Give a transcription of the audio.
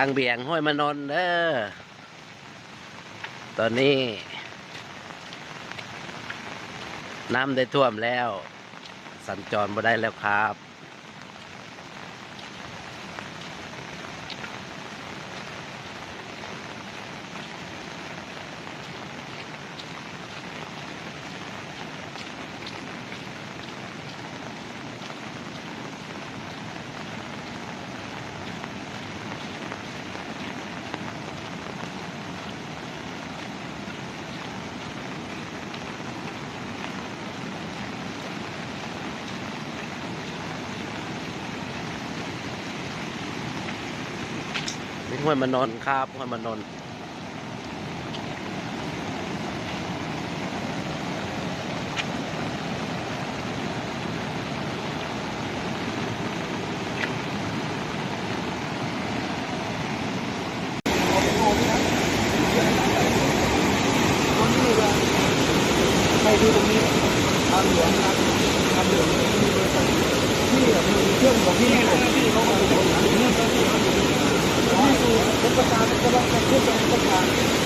ທາງບຽງຫ້ວຍມະນົນເດີ. ຕອນນີ້ນ້ຳໄດ້ຖ້ວມແລ້ວ ສັນຈອນບໍ່ໄດ້ແລ້ວຄັບ. ເປັນຫ້ວຍມະນົນຄັບ ຫ້ວຍມະນົນ. ໃຫ້ດູຕົງນີ້ ທາງຫຼວງນະ ທາງຫຼວງທີ່ມີເບີນ ທີ່ມີເຄື່ອງຂອງທີ່ ເຂົາກໍເປັນຄົນນະ ທີ່ສູນປະຊາກອນ ກຳລັງຈັດເຄື່ອງປະຊາ